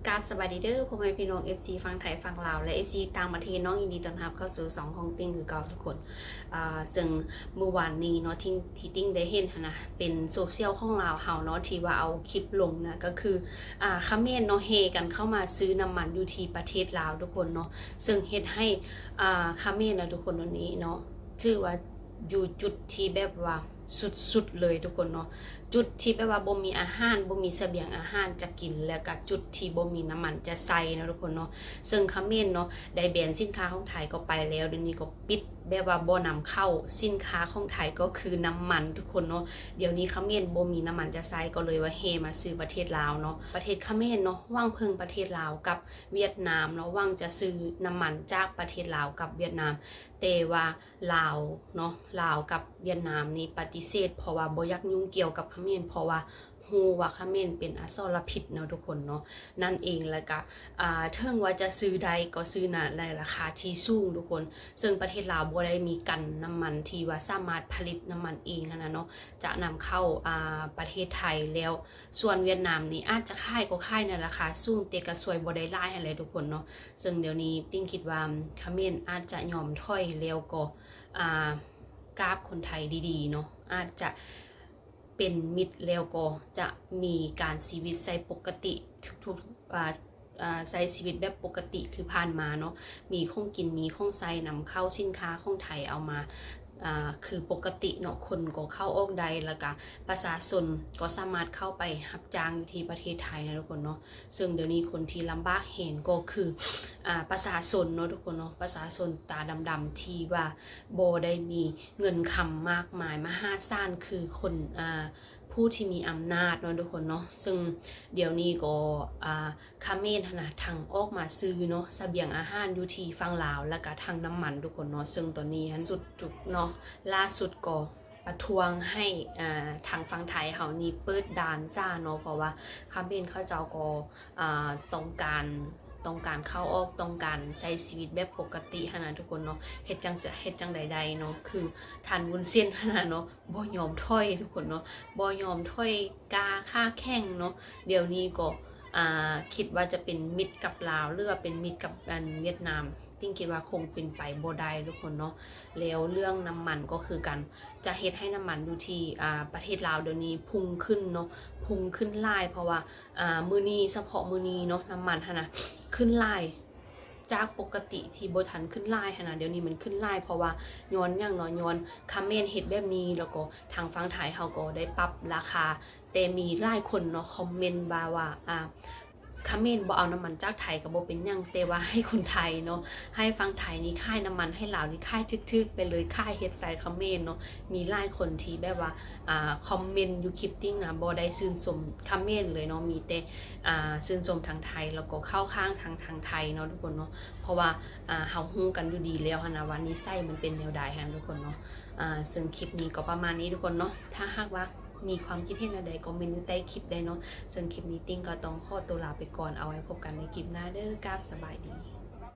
ກາບສະບາຍດີເດີ ພໍ່ແມ່ພີ່ນ້ອງ ເອັຟຊີ ຝັ່ງໄທຝັ່ງລາວ ແລະ ເອັຟຊີ ຕ່າງປະເທດເນາະ, ຍິນດີຕ້ອນຮັບເຂົ້າສູ່ຊ່ອງຂອງຕິ່ງຄືເກົ່າທຸກຄົນ. ເຊິ່ງມື້ວານນີ້ເນາະ ທີ່ ທີ່ຕິ່ງໄດ້ເຫັນຫັ້ນນະ ເປັນໂຊຊຽວຂອງລາວເຮົາເນາະ ທີ່ວ່າເອົາຄລິບລົງນະ ກໍຄື ອ່າ ຂະເໝນເນາະ ແຫ່ກັນເຂົ້າມາຊື້ນ້ຳມັນຢູ່ທີ່ປະເທດລາວທຸກຄົນເນາະ. ເຊິ່ງເຮັດໃຫ້ ອ່າ ຂະເໝນນະທຸກຄົນ ຕອນນີ້ເນາະ ຖືວ່າຢູ່ຈຸດທີ່ແບບວ່າສຸດໆເລີຍທຸກຄົນເນາະ, ຈຸດທີ່ແບບວ່າບໍ່ມີອາຫານ ບໍ່ມີສະບຽງອາຫານຈະກິນ ແລ້ວກະຈຸດທີ່ບໍ່ມີນ້ຳມັນຈະໃຊ້ເນາະທຸກຄົນເນາະ. ເຊິ່ງຂະເໝນເນາະ ໄດ້ແບນສິນຄ້າຂອງໄທກໍໄປແລ້ວ, ດຽວນີ້ກໍປິດ ແບບວ່າບໍ່ນຳເຂົ້າສິນຄ້າຂອງໄທ ກໍຄືນ້ຳມັນທຸກຄົນເນາະ. ດຽວນີ້ຂະເໝນບໍ່ມີນ້ຳມັນຈະໃຊ້ ກໍເລີຍວ່າແຫ່ມາຊື້ປະເທດລາວເນາະ. ປະເທດຂະເໝນເນາະ ຫວັງເພິ່ງປະເທດລາວກັບຫວຽດນາມເນາະ, ຫວັງຈະຊື້ນ້ຳມັນຈາກປະເທດລາວກັບຫວຽດນາມ, ແຕ່ວ່າລາວເນາະ ລາວກັບຫວຽດນາມນີ້ປະຕິເສດ ເພາະວ່າບໍ່ຢາກຫຍຸ້ງກ່ຽວກັບຂະເໝນ ເພາະວ່າຮູ້ວ່າຂະເໝນເປັນອະສອລະພິດເນາະທຸກຄົນເນາະ ນັ້ນເອງ. ແລ້ວກະ ອ່າ ເຖິງວ່າຈະຊື້ໄດ້ກໍຊື້ນະ ໃນລາຄາທີ່ສູງທຸກຄົນ. ເຊິ່ງປະເທດລາວບໍ່ໄດ້ມີກັ່ງນ້ຳມັນທີ່ວ່າສາມາດຜະລິດນ້ຳມັນເອງຫັ້ນນະເນາະ, ຈະນຳເຂົ້າ ອ່າ ປະເທດໄທແລ້ວ. ສ່ວນຫວຽດນາມນີ້ອາດຈະຂາຍກໍຂາຍໃນລາຄາສູງ ແຕ່ກໍຊ່ວຍບໍ່ໄດ້ຫຼາຍຫັ້ນແຫຼະທຸກຄົນເນາະ. ເຊິ່ງດຽວນີ້ຕິ່ງຄິດວ່າຂະເໝນອາດຈະຍອມຖອຍ ແລ້ວກໍ ອ່າ ກາບຄົນໄທດີໆເນາະ ອາດຈະເປັນມິດ ແລ້ວກໍຈະມີການຊີວິດໃຊ້ປົກກະຕິທຸກໆ ອ່າ ອ່າ ໃຊ້ຊີວິດແບບປົກກະຕິຄືຜ່ານມາເນາະ, ມີຂອງກິນ ມີຂອງໃຊ້ ນຳເຂົ້າສິນຄ້າຂອງໄທເອົາມາ ອ່າ ຄືປົກກະຕິເນາະ, ຄົນກໍເຂົ້າອອກໄດ້ ແລ້ວກະປະຊາຊົນກໍສາມາດເຂົ້າໄປຮັບຈ້າງຢູ່ທີ່ປະເທດໄທນະທຸກຄົນເນາະ. ເຊິ່ງດຽວນີ້ຄົນທີ່ລຳບາກແຮງກໍຄື ອ່າ ປະຊາຊົນເນາະທຸກຄົນເນາະ, ປະຊາຊົນຕາດຳໆທີ່ວ່າບໍ່ໄດ້ມີເງິນຄຳມາກມາຍມະຫາສານຄືຄົນ ອ່າ ຜູ້ທີ່ມີອຳນາດເນາະທຸກຄົນເນາະ. ເຊິ່ງດຽວນີ້ກໍ ອ່າ ຂະເໝນຫັ້ນນະ ທັງອອກມາຊື້ເນາະ ສະບຽງອາຫານຢູ່ທີ່ຝັ່ງລາວ ແລ້ວກະທັງນ້ຳມັນທຸກຄົນເນາະ. ເຊິ່ງຕອນນີ້ຫັ້ນສຸດທຸກເນາະ ລ່າສຸດກໍປະທ້ວງໃຫ້ ອ່າ ທາງຝັ່ງໄທເຮົານີ້ເປີດດ່ານຊະເນາະ, ເພາະວ່າຂະເໝນເຂົາເຈົ້າກໍ ອ່າ ຕ້ອງການ ຕ້ອງການເຂົ້າອອກ ຕ້ອງການໃຊ້ຊີວິດແບບປົກກະຕິຫັ້ນນະທຸກຄົນເນາະ. ເຮັດຈັ່ງ ເຮັດຈັ່ງໃດໄດ້ເນາະ ຄືທ່ານວຸ້ນເສັ້ນຫັ້ນນະເນາະ ບໍ່ຍອມຖອຍທຸກຄົນເນາະ, ບໍ່ຍອມຖອຍ ກ້າຂາແຂງເນາະ. ດຽວນີ້ກໍ ອ່າ ຄິດວ່າຈະເປັນມິດກັບລາວ ຫຼືວ່າເປັນມິດກັບ ອັນ ຫວຽດນາມ ຕິ່ງຄິດວ່າຄົງເປັນໄປບໍ່ໄດ້ທຸກຄົນເນາະ. ແລ້ວເລື່ອງນ້ຳມັນກໍຄືກັນ ຈະເຮັດໃຫ້ນ້ຳມັນຢູ່ທີ່ ອ່າ ປະເທດລາວດຽວນີ້ພຸ່ງຂຶ້ນເນາະ ພຸ່ງຂຶ້ນຫຼາຍ ເພາະວ່າ ອ່າ ມື້ນີ້ ສະເພາະມື້ນີ້ເນາະ ນ້ຳມັນຫັ້ນນະຂຶ້ນຫຼາຍ ຈາກປົກກະຕິທີ່ບໍ່ທັນຂຶ້ນຫຼາຍຫັ້ນນະ ດຽວນີ້ມັນຂຶ້ນຫຼາຍ ເພາະວ່າຍ້ອນຫຍັງເນາະ ຍ້ອນຂະເໝນເຮັດແບບນີ້ ແລ້ວກໍທາງຝັ່ງໄທເຮົາກໍໄດ້ປັບລາຄາ. ແຕ່ມີຫຼາຍຄົນເນາະຄອມເມັນມາວ່າ ອ່າ ຂະເໝນບໍ່ເອົານ້ຳມັນຈາກໄທກໍບໍ່ເປັນຫຍັງ ແຕ່ວ່າໃຫ້ຄົນໄທເນາະ ໃຫ້ຝັ່ງໄທນີ້ຂາຍນ້ຳມັນໃຫ້ລາວນີ້ຂາຍຖືກໆໄປເລີຍ ຂາຍເຮັດໃສ່ຂະເໝນເນາະ. ມີຫຼາຍຄົນທີ່ແບບວ່າ ອ່າ ຄອມເມັນຢູ່ຄລິບຕິ່ງນະ ບໍ່ໄດ້ຊື່ນຊົມຂະເໝນເລີຍເນາະ ມີແຕ່ ອ່າ ຊື່ນຊົມທາງໄທ ແລ້ວກໍເຂົ້າຂ້າງທາງ ທາງໄທເນາະທຸກຄົນເນາະ. ເພາະວ່າ ອ່າ ເຮົາຮູ້ກັນຢູ່ດີແລ້ວຫັ້ນນະວ່ານິໄສມັນເປັນແນວໃດຫັ້ນທຸກຄົນເນາະ. ອ່າ ເຊິ່ງຄລິບນີ້ກໍປະມານນີ້ທຸກຄົນເນາະ, ຖ້າຫາກວ່າມີຄວາມຄິດເຫັນແນວໃດ ຄອມເມັນຢູ່ໃຕ້ຄລິບໄດ້ເນາະ. ເຊິ່ງຄລິບນີ້ຕິ່ງກໍຕ້ອງຂໍຕົວລາໄປກ່ອນ, ເອົາໄວ້ພົບກັນໃນຄລິບໜ້າເດີ. ກາບສະບາຍດີ.